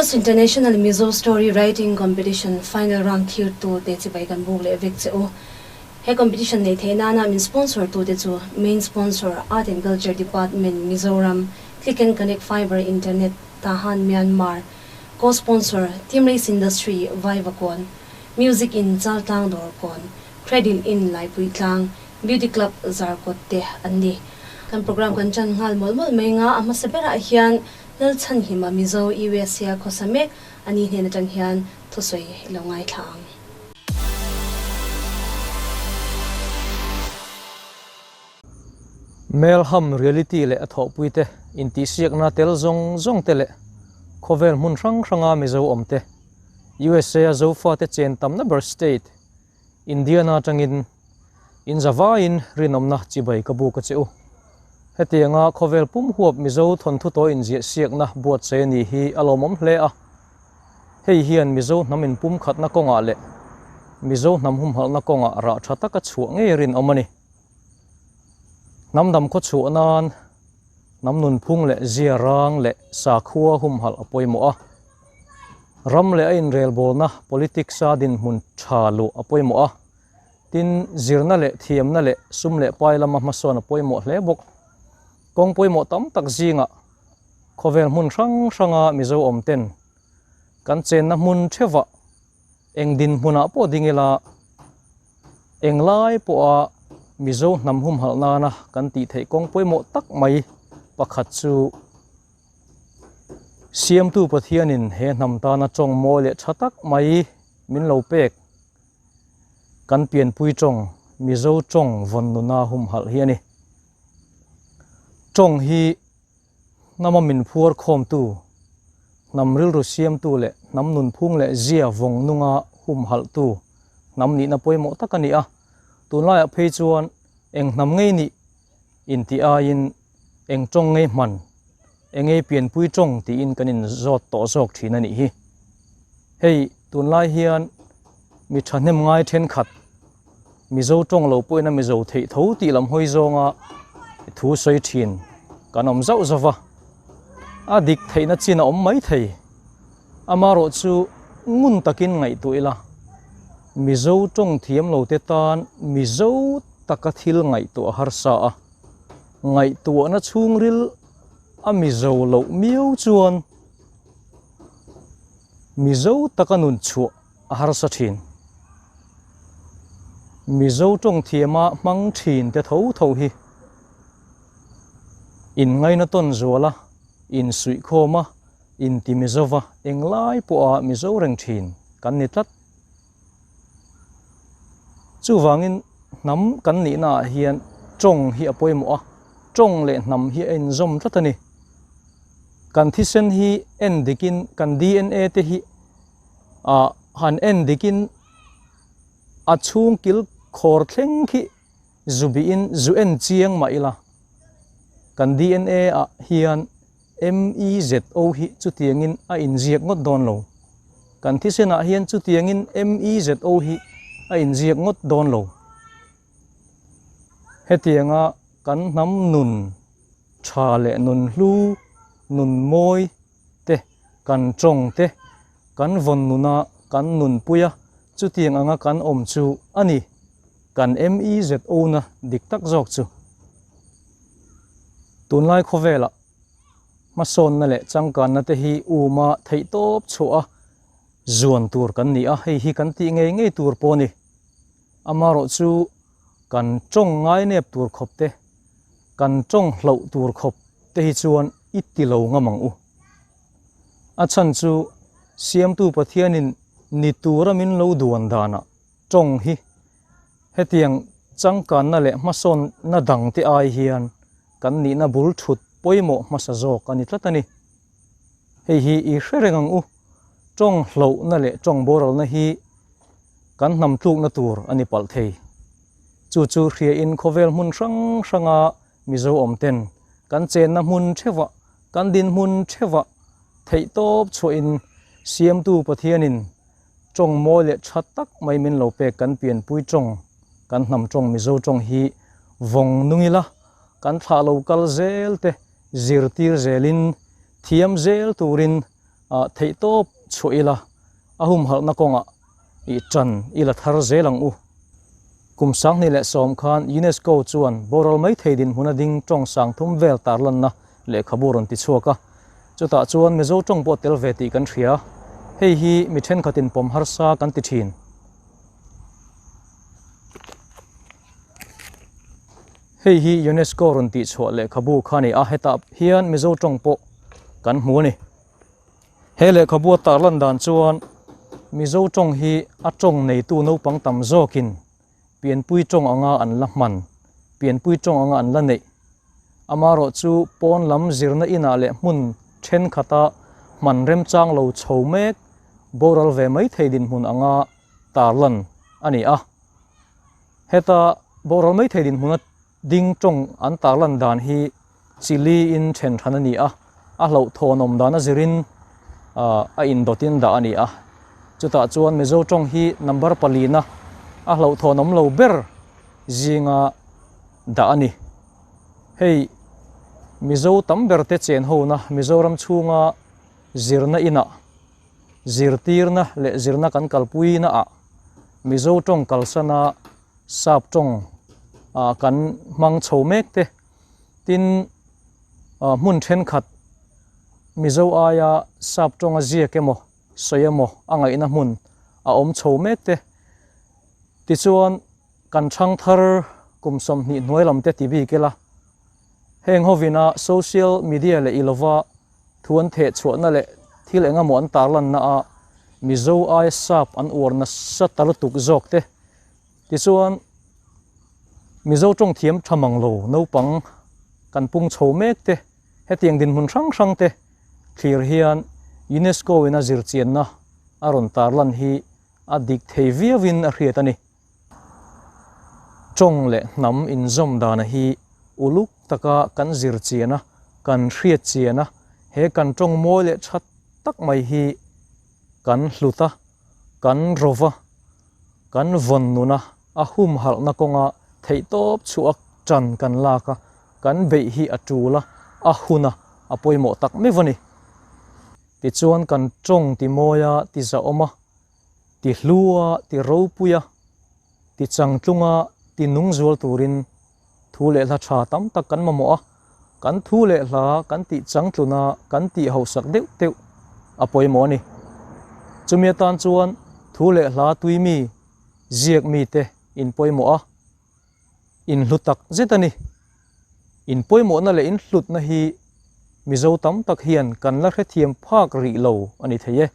First International Mizo Story Writing Competition Final Round thirtu te chibai kan buk leh vek che u. He competition nei theih nana min sponsor tu te chu Main Sponsor, Art and Culture Department, Mizoram, Click and Connect Fiber Internet, Tahan, Myanmar, Co-sponsor, Team Race Industry, Vaivakawn, Music in Chaltlang Dawrkawn, Credil in Laipui Tlang, Beauty Club Zarkawt te an ni. Kan program kan chan nghal mawlh mawlh mai nga, a hmasa berah hian Lalchhanhima Mizo USA khawsa mek a ni hnen atang hian thusawi i lo ngaithla ang. Melham reality leh a thawhpuite intihsiakna tel zawng zawng te leh khawvel hmun hrang hranga Mizo awmte USA a Zofate chen tamna ber state Indiana atangin in zavaiin rinawmna chibai ka buk a che u. Hetianga khawvel pum huap Mizo thawnthu tawi inziahsiakna buatsaih a nih hi a lawmawm hle a. Hei hian Mizo hnam inpumkhatna kawngah leh Mizo hnam humhalhna kawngah rah tha taka chhuah ngei rinawm a ni. Hnam dam khaw chhuah nan hnam nunphung leh zia rang leh sakhua humhalh a pawimawh a. Ram leh a inrelbawlna politics-a dinhmun tha luh a pawimawh a, tin, zirna leh thiamna leh sum leh pai lama hmasawn a pawimawh hle bawk. Kawng pawimawh tam tak zingah khawvel hmun hrang hranga Mizo awmten kan chenna hmun theuhah eng dinhmunah pawh ding ila, englai pawha Mizo hnam humhalh nana kan tih theih kawng pawimawh tak mai pakhat chu, Siamtu Pathianin he hnam tana tawng mawi leh tha tak mai min lo pek kan pianpui tawng Mizo tawng vawn nuna humhalh hi a ni. Tawng hi hnama min phuar khawmtu, hnam rilru siamtu leh hnam nunphung leh zia vawng nunga humhalhtu hnam nihna pawimawh tak a ni a. Tunlaiah phei chuan eng hnam ngei nih intih aiin Eng tawng ngei hman, eng ngei pianpui tawng tiin kan inzawt tawh zawk thin a nih hi. Hei, tunlai hian mi thahnem ngai thenkhat, Mizo tawng lo pawhin a Mizo theih tho tih lam hawi zawnga thu sawi thin kan awm zauh zauh va. A dik theihna chin a awm mai thei. Amaherawh chu ngun takin ngaihtuah ila, Mizo tawng thiam lo te tan Mizo taka thil ngaihtuah a harsa a. Ngaihtuahna chhungril a Mizo loh miau chuan Mizo taka nun chhuah a harsa thin. Mizo tawng thiama hmang thin te tho tho hi inngaina tawn zuala, insuihkhawma, inti Mizova englai pawha Mizo reng thin kan ni tlat. Chuvangin hnam kan nihna ah hian tawng hi a pawimawh a, tawng leh hnam hi a inzawm tlat a ni. Kan thisen hi en dikin kan DNA te hi ah han en dikin a chhung kil khawr thleng khi zu bihin zu en chiang mah ila kan DNA ah hian MEZO hi chutiangin a inziak ngawt dawn lo. Kan thisenah hian chutiangin MEZO hi a inziak ngawt dawn lo. Hetianga kan hnam nun tha leh nun hlu, nun mawi te, kan tawng te, kan vawn nuna kan nunpui a, chutiang anga kan awm chu a ni. Kan MEZO na dik tak zawk chu. Tunlai khawvelah hmasawnna leh changkanna te hi uma theihtawp chhuah a zuan tur kan ni a, hei hi kan tih ngei ngei tur pawh a ni. Amaherawh chu kan tawng ngainep tur khawp te, kan tawng hloh tur khawp te hi chuan i ti lo ngam ang u. A chhan chu Siamtu Pathianin ni tura min lo duan danah tawng hi Hetiang changkanna leh hmasawnna dangte ai hian kan nihna bul thut pawimawh hmasa zawk a ni tlat a ni. Hei hi i hre reng ang u, tawng hlohna leh tawng boralna hi kan hnam tlukna tur a ni palh thei. Chu chu hriain khawvel hmun hrang hranga Mizo awmten kan chenna hmun theuhah, kan dinhmun theuhah theihtawp chhuahin Siamtu Pathianin Tawng mawi leh tha tak mai min lo pek kan pianpui tawng, kan hnam tawng Mizo tawng hi vawng nung ila, kan thlah lo kal zel te zirtir zelin, thiam zel turin Theihtawp chhuah ila a humhalhna kawngah i ṭan i la thar zel ang u. Kum 2010 khan UNESCO chuan boral mai thei dinhmuna ding ṭawng 3000 vel tarlanna lehkhabu rawn ti chhuak a, chutah chuan Mizo ṭawng pawh tel ve tih kan hria. Hei hi mi ṭhenkhatin pawm harsa kan ti ṭhin. Hei hi UNESCO rawn tihchhuah lehkhabu kha a ni a, hetah hian Mizo tawng pawh kan hmu a ni. He lehkhabu a tarlan dan chuan Mizo tawng hi a tawng neitu naupang tam zawkin pianpui tawng anga an la hman, pianpui tawng anga an la neih. Amaherawh chu pawn lam zirna inah leh hmun thenkhatah hman remchang lo chho mek boral ve mai thei dinhmun anga tarlan a ni a. Heta boral mai thei dinhmuna ding tawng an tarlan dan hi chili in then hran a ni a, a hlauhthawnawm dan a zirin a indawtin dah a ni a. Chutah chuan Mizo tawng hi number palina a hlauhthawnawm lo ber zinga dah a ni. Hei Mizo tam ber te chen hona Mizoram chhunga zirna inah zirtirna leh zirna kan kalpui naah Mizo tawng kalsana sap tawng ah kan hmang chho mek te tin ah hmun thenkhat Mizo aia sap tawnga ziak emaw sawi emaw a ngaihna hmun a awm chho mek te tichuan kan thangthar kum 20 hnuai lam te ti bik ila heng hovina social media leh ilova Thu an theh chhuahna leh thil eng emaw an tarlanna ah Mizo aia sap an uar nasa ta lutuk zawk te. Tichuan, Mizo tawng thiam tha mang lo naupang kan pung chho mek te, hetiang dinhmun hrang hrang te thlir hian UNESCO in a zirchianna a rawn tarlan hi a dik thei viauin a hriat a ni. Tawng leh hnam inzawm dana hi uluk taka kan zir chian a, kan hriat chian a, he kan tawng mawi leh tha tak mai hi kan hlut a, kan ro va, kan vawn nun a, a humhalhna kawnga theihtawp chhuah tan kan lak a, kan beih hi a tul a, a hun a, a pawimawh tak meuh a ni. Tichuan kan tawng ti mawi a, ti zahawm a, ti hlua, ti ropuia, ti changtlunga, ti nung zual turin thu leh hla tha tam tak kan mamawh a, kan thu leh hla kan tih changtluna kan tih hausak deuh deuh a pawimawh a ni. Chumi atan chuan thu leh hla tui mi, ziak mite in pawimawh a, in hlu tak zet a ni. In pawimawhna leh in hlutna hi Mizo tam tak hian kan la hrethiam phak rih lo a ni thei e.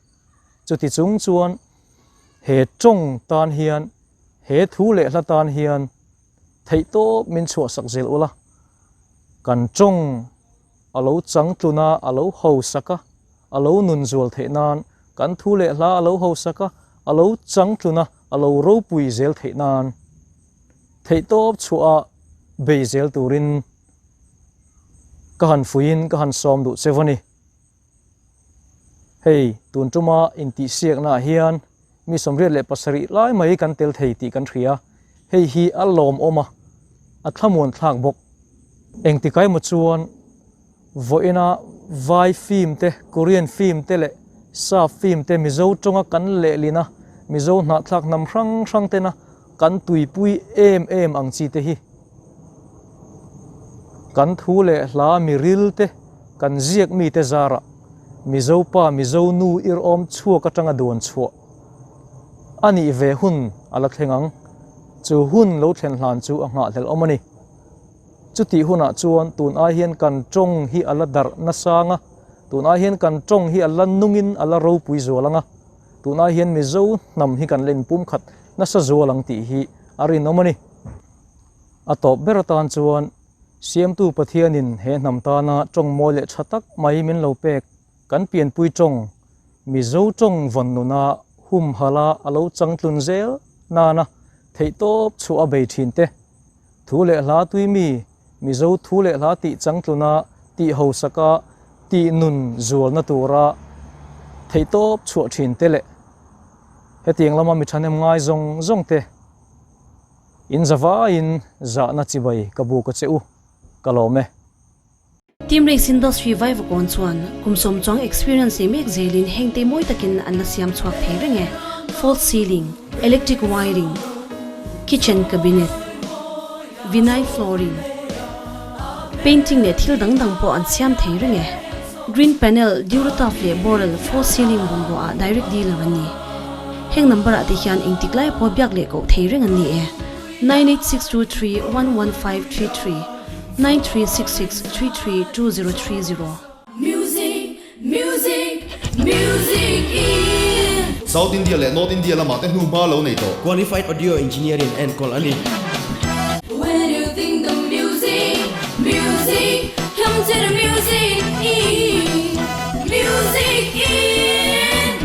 Chuti chung chuan he tawng tan hian, he thu leh hla tan hian theihtawp min chhuahsak zel ula, kan tawng a lo changtlun a, a lo hausak a, a lo nun zual theih nan, kan thu leh hla a lo hausak a, a lo changtlun a, a lo ropui zel theih nan theihtawp chhuah a bei zel turin ka han fuiin ka han sawm duh che va ni. Hei, tun tuma intihsiaknaah hian mi 87 lai mai kan tel thei tih kan hria. Hei hi a lawmawm a, a thlamuan thlak bawk. Engtikai emaw chuan vawiina vai film te, Korean film te leh Sap film te Mizo tawnga kan lehlin a, Mizo hnahthlak hnam hrang hrang tena kan tuipui em em ang chi te hi. Kan thu leh hla miril te, kan ziak mite zarah Mizo pa Mizo nu irawm chhuak atanga duan chhuah a nih ve hun a la thleng ang. Chu hun lo thlen hlan chu a nghahhlelh awm a ni. Chutih hunah chuan tun ai hian kan tawng hi a la darh nasang a, tun ai hian kan tawng hi a la nungin a la ropui zual ang a, tun ai hian Mizo hnam hi kan la inpumkhat nasa zual ang tih hi a rinawm a ni. A tawp ber atan chuan Siamtu Pathianin he hnam tana tawng mawi leh tha tak mai min lo pek kan pianpui tawng, Mizo tawng vawn nuna humhala a lo changtlun zel nana theihtawp chhuah a bei thin te. Thu leh hla tui mi, Mizo thu leh hla tih changtluna tih hosaka tih nun zualna tura theihtawp chhuah thin te leh hetiang lama mi thahnem ngai zawng zawng te. In zavaiin zahna chibai ka buk a che u, ka lawm e. Team Race Industry Vaivakawn chuan kum sawm chuang experience nei mek zelin heng te mawi takin an la siam chhuak thei reng e, false ceiling, electric wiring, kitchen cabinet, vinyl flooring, painting leh thil dang dang pawh an siam thei reng e. Green panel, Durotuf leh Boral false ceiling bungrua ah direct dealer an ni. Heng number ah te hian engtik lai pawh biak leh koh thei reng an ni e. 9862311533 9366332030. Music, music, music in. South India leh North India lamah te hnuhma lo nei tawh. Qualified Audio Engineer in enkawl a ni. When you think the music, music, come to the music in, music in.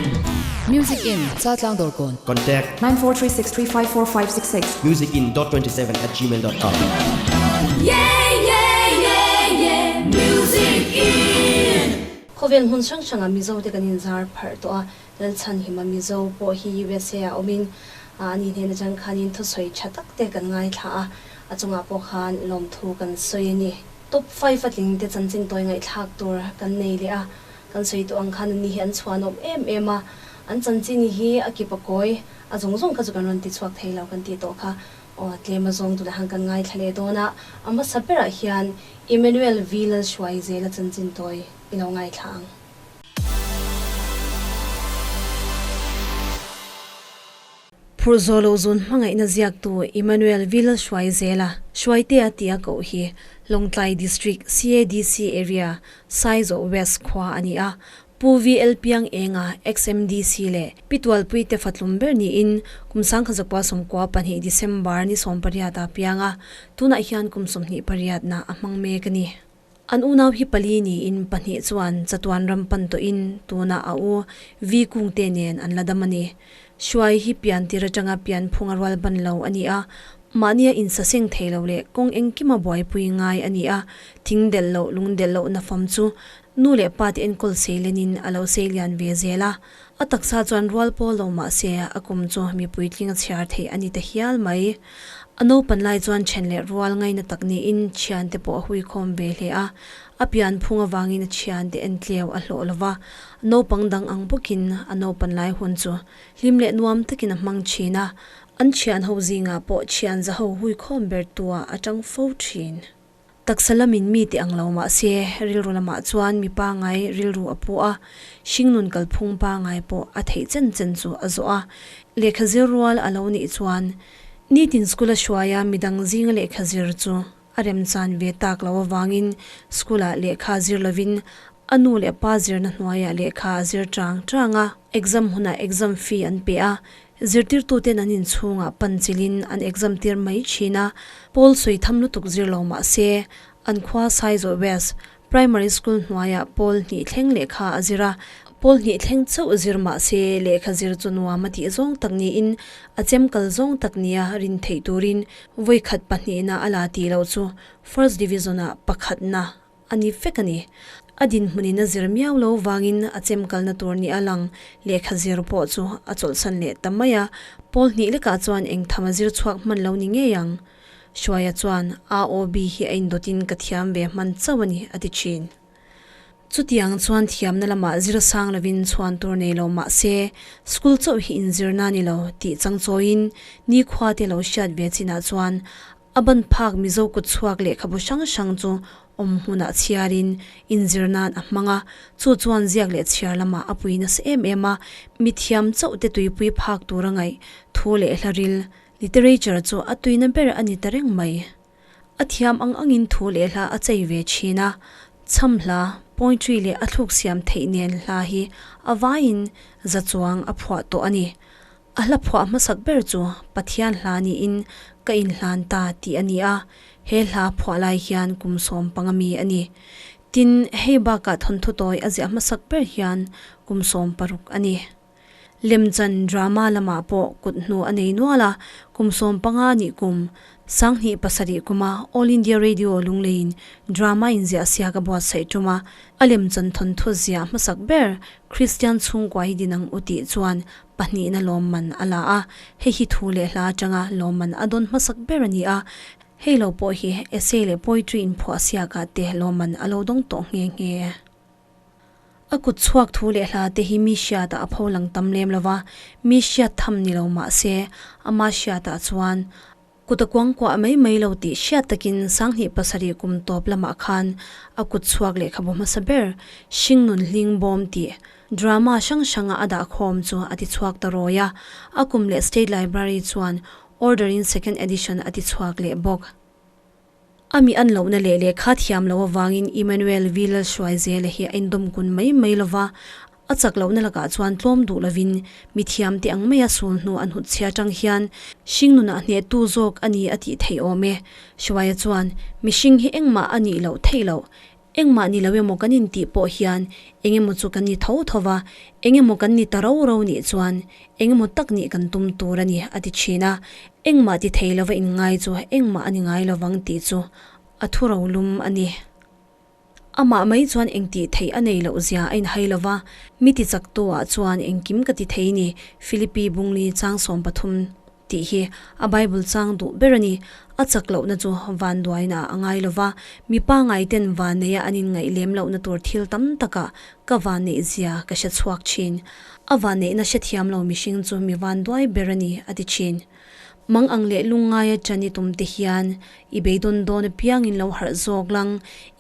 Music in, Chaltlang Dawrkawn. Contact. 9436354566. Musicin dot 27 at gmail dot com. Yeah, yeah, yeah, yeah, music in. Khawvel hmun hrang hranga Mizo te kan inzar pharh tawh a, Lalchhanhima Mizo pawh hi USA ah awmin ani hnen atang khanin thusawi tha tak te kan ngaithla a, a chungah pawh khan lawmthu kan sawi a ni. Top 5 a tling te chanchin tawi ngaihthlak tur kan nei leh a, Kan sawi tawh ang khan anni hi an chhuanawm em em a, an chanchin hi a kip a kawi, a zawng zawng kha chu kan rawn ti chhuak thei lo kan tih tawh kha. Aw, tlem a zawng tunah han kan ngaithla leh dawn a, a hmasa berah hian Emmanuel V Lalhruai zela chanchin tawi i lo ngaithla ang. Phurh zawh loh zun hmangaihna ziaktu Emmanuel Vil Hruaizela, Hruaitea tia koh hi Lawngtlai District CADC Area, Saizawh West khua a ni a. Pu VL Piang Enga, XMDC leh Pi Tualpui te fatlum ber niin kum sangkhazakua 12 December ni 18 a piang a, tunah hian kum 28 na a hmang mek a ni. An unau hi pali niin pahnih chuan chatuan ram pan tawhin tunah a u Vi Kungte nen an la dam a ni. Hruai hi pian tir atanga pian phung a rual ban lo a ni a, mahnia insaseng thei lo leh kawng engkima buaipui ngai a ni a, thing delh loh lung delh loh nafam chu nu leh pa te enkawl seilenin a lo seilian ve zel a. A taksa chuan rual pawl lo mah se a kum chu mipui tling a chhiar theih a ni ta hial mai. A naupan lai chuan then leh rual ngaina tak niin thiante pawh a huikhawm ve hle a. A pian phung avangin a thiante en tleu a hlawh lo va, naupang dang ang bawkin a naupan lai hun chu hlim leh nuam takin a hmang thin a, an thian ho zingah pawh thian za ho huikhawm ber tuah a tang fo thin. Taksa lamin mi tih ang lo mah se, rilru lamah chuan mi pangai rilru a pu a, hringnun kalphung pangai pawh a theih chen chen chu a zawh a. Lehkha zir rual a lo nih chuan nitin school a hruai a, midang zinga lehkha zir chu a remchan ve tak lo avangin school ah lehkha zir lovin a nu leh pa zirna hnuaiah lehkha a zir chang chang a. Exam hunah exam fee an pe a, Zirtirtuten an inchhungah pan chilhin an exam tir mai thin a, pawl sawi tham lutuk zir lo mah se, an khua Saizawh West Primary School hnuaiah pawl hnih thleng lehkha a zir a, pawl hnih thleng chauh zir mah se lehkha zir chu nuam a tih zawng tak niin a chem kal zawng tak nia rin theih turin vawikhat pahnihna a la tih loh chu First Division-ah pakhatna A ni vek a ni. A dinhmunin a zir miau lo vangin a chem kalna tur ni a lang lehkha zir pawh chu a chawlhsan leh ta mai a. Pawl hnih lekah chuan eng tham a zir chhuak hman lo ni ngei ang. Hruaia chuan AOB hi a indawtin ka thiam ve hman chauh a ni a ti thin. Chutiang chuan thiamna lamah zir sang lovin chhuan tur nei lo mah se school chauh hi inzirna a ni lo tih changchawiin nikhua te lo hriat ve chinah chuan A ban phak Mizo kut chhuak lehkhabu hrang hrang chu awm hmunah chhiarin inzir nan a hmang a, chu chuan ziak leh chhiar lamah a pui nasa em em a, mithiam chauh te tuipui phak tura ngaih thu leh hla ril, literature, chu a tuina ber a ni ta reng mai. A thiam ang angin thu leh hla a chei ve thin a, chham hla, poetry, leh a thluk siam theih nen hla hi a vaiin za chuang a phuah tawh a ni. A hla phuah hmasak ber chu Pathian hla niin ka inhlan ta tih a ni a, he hla phuah lai hian kum 15 mi a ni. Tin, hei bakah thawnthu tawi a ziah hmasak ber hian kum 16 a ni. Lemchan drama lamah pawh kut hnu a nei nual a, kum 15 nih kum 2007 kuma All India Radio Lungleiin drama inziah siak a buatsaih tum a, a lemchan thawnthu ziah hmasak ber Kristian chhungkua hi din ang u tih chuan Pahnihna lawmman a la a, hei hi thu leh hla atanga lawmman a dawn hmasak ber a ni a. Hei lo pawh hi essay leh poetry inphuah siakah te lawmman a lo dawng tawh nghe nghe. A kut chhuak thu leh hla te hi mi hriatah a pho lang tam lem lo va, mi hriat tham ni lo mah se, ama hriatah chuan kut a kuangkuah mai mai lo tih hriat takin Sanghnih pasarih kum tawp lamah khan a kut chhuak lehkhabu hmasa ber Hringnun Hling Bawm tih drama hrang hranga a dahkhawm chu a ti chhuak ta rawi a, a kum leh State Library chuan order in second edition a ti chhuak leh bawk. A mi an lohna leh lehkha thiam loh avangin Emmanuel V. Lalhruaizela hi a indawm kun mai mai lo va, a chak lohna lakah chuan tlawm duh lovin mi thiamte ang maia sul hnu an hut chhia atang hian hringnunah hnehtu zawk a ni a tih theih awm e. Hruaia chuan, Mihring hi engmah a nih loh theih loh. Engmah ni lo emaw kan intih pawh hian eng emaw chu kan ni tho tho va, eng emaw kan ni ta ro ro nih chuan eng emaw tak nih kan tum tur a ni, a ti thin a. Engmah ti thei lova inngai chu engmah a ni ngai lovang tih chu a thu ro lum a ni. Amah mai chuan engtih theih a nei loh zia a inhai lo va, mi ti chak tu ah chuan engkim ka ti thei ni, Philippi Bungli chang 13. Tih hi a Bible chang duh ber a ni. A chak lohna chu vanduaina a ngai lo va, mi pangaiten vanneia an inngaih lem lohna tur thil tam takah ka vanneih zia ka hre chhuak thin. A vanneihna hrethiam lo mihring chu mi vanduai ber a ni, a ti thin. Mang ang leh lungngaia ṭan i tum te hian i beidawn dawn apiangin lo harh zawk lang,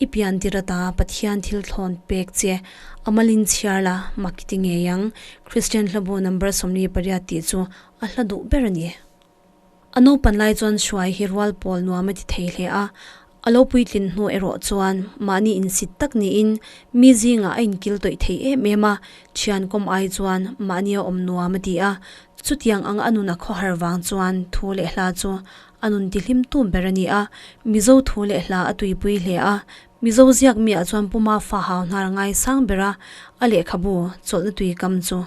i pian tir ata Pathian thil thlawn pek che a malin chhiar la, mak i ti ngei ang. Kristian hlabu number 48 tih chu A hla duh ber a ni. A naupan lai chuan hruai hi rual pawl nuam a ti thei hle a, a lo puitlin hnu erawh chuan mahni insit tak niin mi zingah a inkil tawih thei em em a, thian kawm ai chuan mahni a awm nuam a ti a, chutiang ang a nun a khawhar vang chuan thu leh hla chu a nun tihlim tu ber a ni a, Mizo thu leh hla a tuipui hle a, Mizo ziak miah chuan Puma fa hau hnar ngaisang ber a, a lehkhabu chawlhna tuikam chu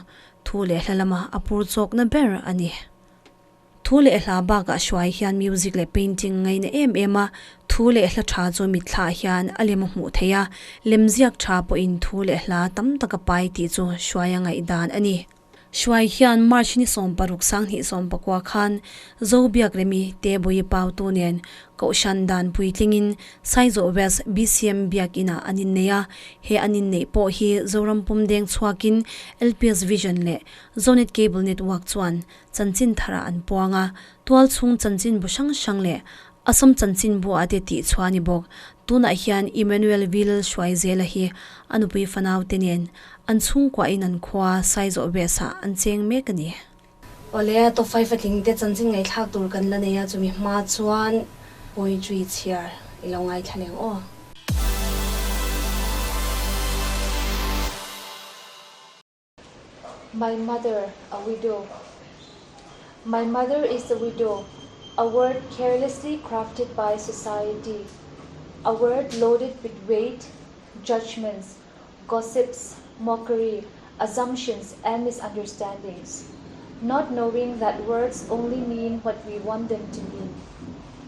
Thu leh hla lama a pur chawkna ber a ni. Thu leh hla bakah hruai hian music leh painting ngaina em em a, thu leh hla tha chu mitthlah hian a lem a hmuh theih a, lemziak tha pawhin thu leh hla tam tak a pai tih chu hruai a ngaihdan a ni. Hruai hian March ni 16 2019 khan Zobiakremi Tebawi Pautu nen Kohhran dan puitlingin Saizawh West BCM Biakinah an innei a, he an inneih pawh hi Zoram pum deng chhuakin LPS Vision leh Zonet Cable Network chuan chanchin tharah an puang a, tualchhung chanchin bu hrang hrang leh Assam chanchin bu ah te tih chhuah a ni bawk. Tunah hian Emmanuel V Lalhruaizela hi a nupui fanau te nen an chhungkuahin an khua Saizawh West ah an cheng mek a ni. Awle, top 5 a tling te chanchin ngaihthlak tur kan la nei a, chumi hma chuan poetry chhiar i lo ngaithla leng aw. My mother, a widow. My mother is a widow, a word carelessly crafted by society, a word loaded with weight, judgments, gossips, mockery, assumptions, and misunderstandings, not knowing that words only mean what we want them to mean.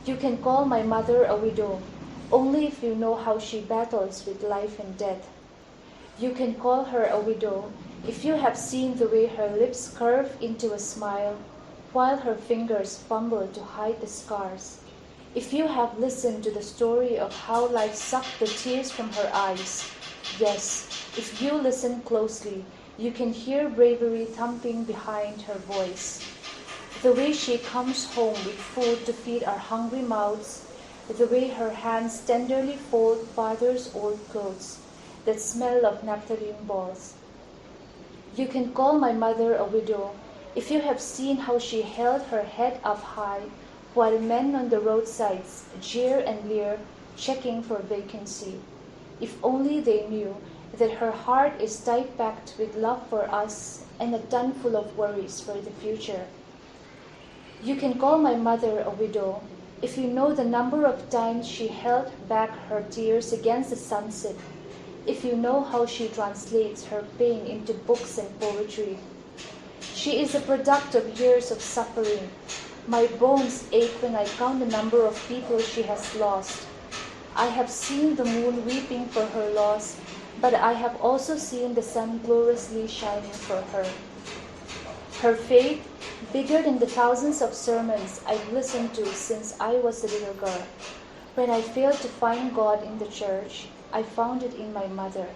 You can call my mother a widow only if you know how she battles with life and death. You can call her a widow if you have seen the way her lips curve into a smile while her fingers fumble to hide the scars. If you have listened to the story of how life sucked the tears from her eyes, yes, if you listen closely, you can hear bravery thumping behind her voice. The way she comes home with food to feed our hungry mouths, the way her hands tenderly fold father's old clothes that smell of naphthalene balls. You can call my mother a widow if you have seen how she held her head up high while men on the roadsides jeer and leer, checking for vacancy. If only they knew that her heart is tight packed with love for us and a ton full of worries for the future. You can call my mother a widow if you know the number of times she held back her tears against the sunset, if you know how she translates her pain into books and poetry. She is a product of years of suffering. My bones ache when I count the number of people she has lost. I have seen the moon weeping for her loss, but I have also seen the sun gloriously shining for her. Her faith, bigger than the thousands of sermons I've listened to since I was a little girl. When I failed to find God in the church, I found it in my mother.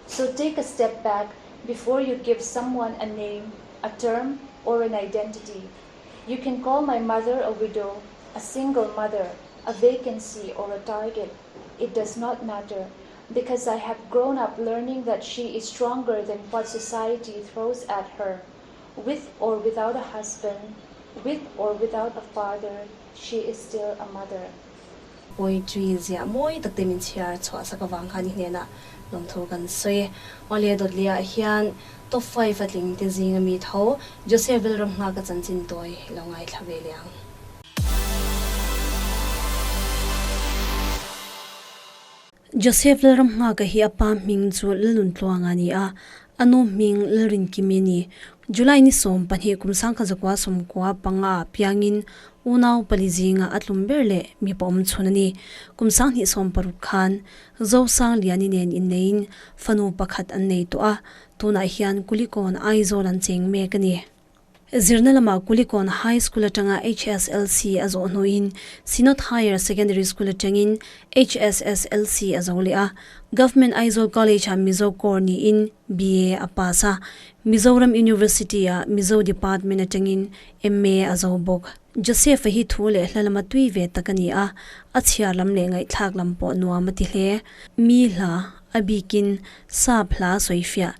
So take a step back before you give someone a name, a term, or an identity. You can call my mother a widow, a single mother, a vacancy, or a target. It does not matter because I have grown up learning that she is stronger than what society throws at her. With or without a husband, with or without a father, she is still a mother. Poetry ziah mawi tak te min chhiar chhuah sak avang khan i hnenah lawmthu kan sawi. Awle dawtliah hian top five a tling te zinga mi tho Joseph Lalramnghaka chanchin tawi lo ngaithla ve leh ang. Joseph Lalramnghaka hi a pa hming chu Lalnuntluanga a ni a, a nu hming Lalrinkimi a ni. July ni 12 kum 1995 ah piangin unau pali zinga a tlum ber leh mipa awm chhun a ni. Kum 2016 khan Zosangliani nen inneiin fanu pakhat an nei tawh a, tunah hian Kulikawn Aizawl an cheng mek a ni. Zirna lamah Kulikawn High School atanga HSLC a zawh hnuin Synod Higher Secondary School atangin HSSLC a zo leh a. Government Aizawl College-ah Mizo Core niin BA a pass a. Mizoram University-ah Mizo Department atangin MA a zo bawk. Joseph-a hi thu leh hla lama tui ve tak a ni a, a chhiar lam leh ngaihthlak lam pawh nuam a ti hle. Mi hla, a bikin sap hla sawifiah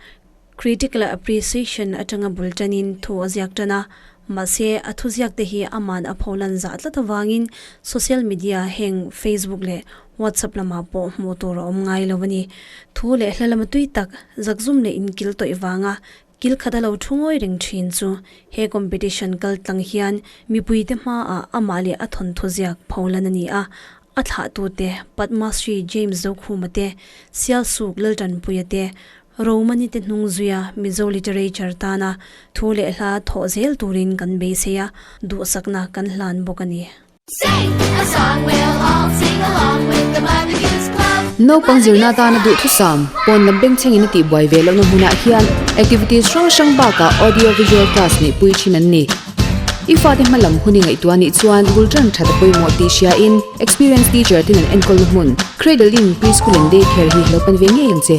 Critical appreciation atanga bul tanin thu a ziak tan a, mahse a thuziak te hi aman a pholan zah tlat avangin social media heng Facebook leh WhatsApp lamah pawh hmuh tur a awm ngai lo a ni. Thu leh hla lama tui tak, zakzum leh inkil tawih vanga kil khat a lo thu ngawi reng thin chu he competition kal tlang hian mipuite hmaah amah leh a thawnthu ziak pholan a ni a, a thlahtute Padmasri James Zokhuma te, Sialsuk Laltanpuia te, Romani te hnung zuia Mizo literature tana thu leh hla thawh zel turin kan beisei a, duhsakna kan hlan bawk a ni. Naupang zirna atana duhthusam, pawn lam bengchhengin a tihbuai ve lohna hmunah hian activities hrang hrang bakah audio visual class neihpui thin an ni. I fate hma lam hun i ngaihtuah nih chuan bul tan that a pawimawh tih hriain experienced teacher ten an enkawlna hmun Cradle Inn Preschool and Day Care hi lo pan ve ngei ang che.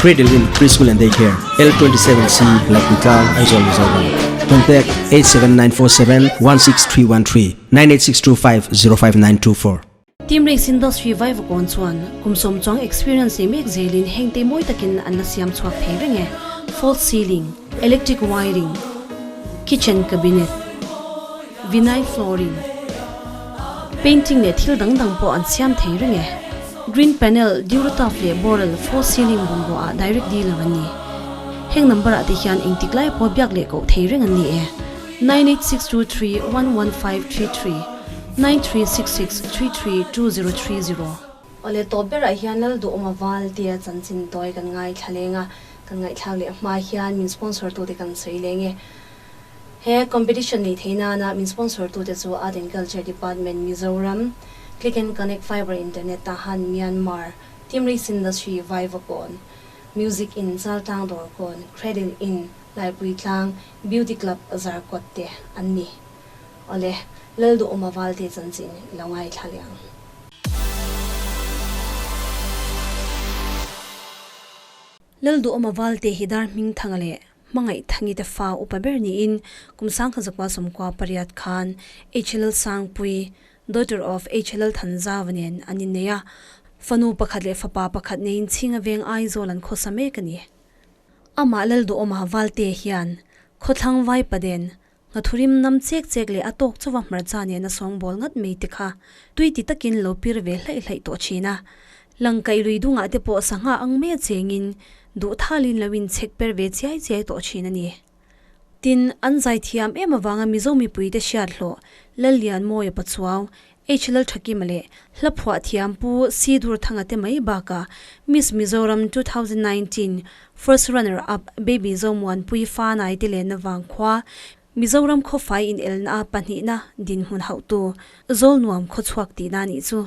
Cradle Inn Preschool and Day Care, L27C, Lapuitlang, Aizawl, Mizoram. Contact 87947 16313 98625 05924. Team Race Industry Vaivakawn chuan kum sawm chuang experience nei mek zelin heng te mawi takin an la siam chhuak thei reng e, false ceiling, electric wiring, kitchen cabinet, vinyl flooring, painting leh thil dang dang pawh an siam thei reng e. Green panel, Durotaf leh Boral false ceiling bungrua ah direct dealer an ni. Heng number ah te hian engtik lai pawh biak leh koh thei reng an ni e. 98623 11533 9366 33 2030. Awle tawp berah hian Lalduhawma val tia chanchin tawi kan ngaithla leng a, kan ngaihthlak leh hma hian min sponsor tute kan sawi leng e. He competition nei thei nana min sponsor tute chu Art and Culture Department Mizoram, Click and Connect Fiber Internet Tahan Myanmar, Team Race Industry Vaivakawn, Music In Chaltlang Dawrkawn, Cradle In Laipui Tlang, Beauty Club Zarkawt te an ni. Awle, Lalduhawma Valte chanchin i lo ngaithla leh ang. Lalduhawma Valte hi dar hming thanga leh hmangaih thangi te fa upa ber niin kum 1998 khan HLL Sangpui, daughter of HLL Thanzava nen an innei a, fanu pakhat leh fapa pakhat neiin Chhinga Veng Aizawl an khawsa mek a ni. Amah Lalduhawma Valte hian khawthlang Vaipaden Nghathurim nam chek chek leh a tawk chauva hmarcha nena sawngbawl ngat mai te kha tui ti takin lo pir ve hlaih hlaih tawh thin a. Langkaih lui dungah te pawh sangha ang mai a chengin duh thalin lo in chhek per ve chiai chiai tawh thin a ni. Tin, an zaithiam em avanga Mizo mipuite hriat hlawh Lallianmawia Pachuau H Lalthakima leh hla phuah thiam Pu C Durthanga te mai bakah Miss Mizoram 2019 First Runner Up Baby Zomuanpui Fanai te lenna vang khua Mizoram khawfai inelna a pahnihna dinhmun hauhtu Zawlnuam khawchhuak tihna nih chu.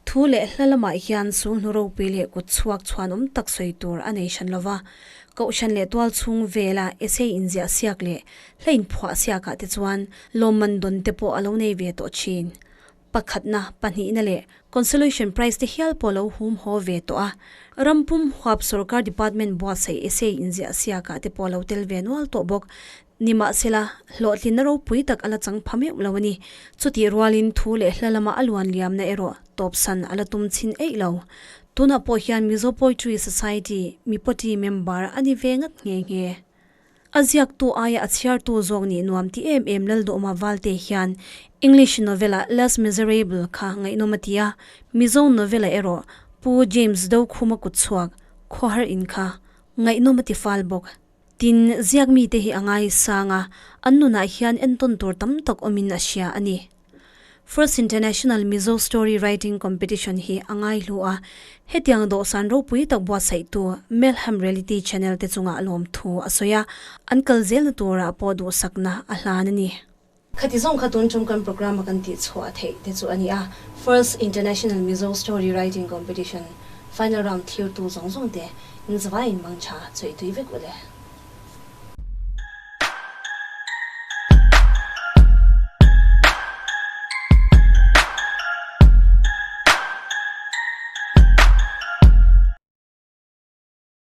Thu leh hla lamah hian sulhnu ropui leh kut chhuak chhuanawm tak sawi tur a nei hran lova, Kohhran leh tual chhung vela essay inziah siak leh hla inphuah siakah te chuan lawmman dawn te pawh a lo nei ve tawh thin. Pakhatna, pahnihna leh consolation prize te hial pawh a lo hum haw ve tawh a. Ram pum huap sorkar department buatsaih essay inziah siakah te pawh a lo tel ve nual tawh bawk. Nimahsela, hlawhtlinna ropui tak a la chang pha meuh lo a ni. Chutih rualin thu leh hla lama a luan liamna erawh tawpsan a la tum chhin eih lo. Tunah pawh hian Mizo Poetry Society mipawti member a ni ve ngat nghe nghe. A ziaktu aia a chhiartu zawk nih nuam ti em em Lalduhma Valte hian English novela Les Miserables kha ngaihnawm a ti a, Mizo novela erawh Pu James Dokhuma kutchhuak Khawhar in kha ngaihnawm a ti fal bawk. Tin, ziak mite hi a ngaisang a, an nunah hian entawn tur tam tak awmin a hria a ni. First International Mizo Story Writing Competition hi a ngaihlu a, hetiang dawhsan ropui tak buatsaihtu Melham Reality Channel te chungah lawmthu a sawi a, an kal zelna turah pawh duhsakna a hlan a ni. Khati zawng kha tun tum kan programme a kan tih chhuah theih te chu a ni a, First International Mizo Story Writing Competition Final Round thirtu zawng zawng te in zavaiin mangtha chawih tui vek u le.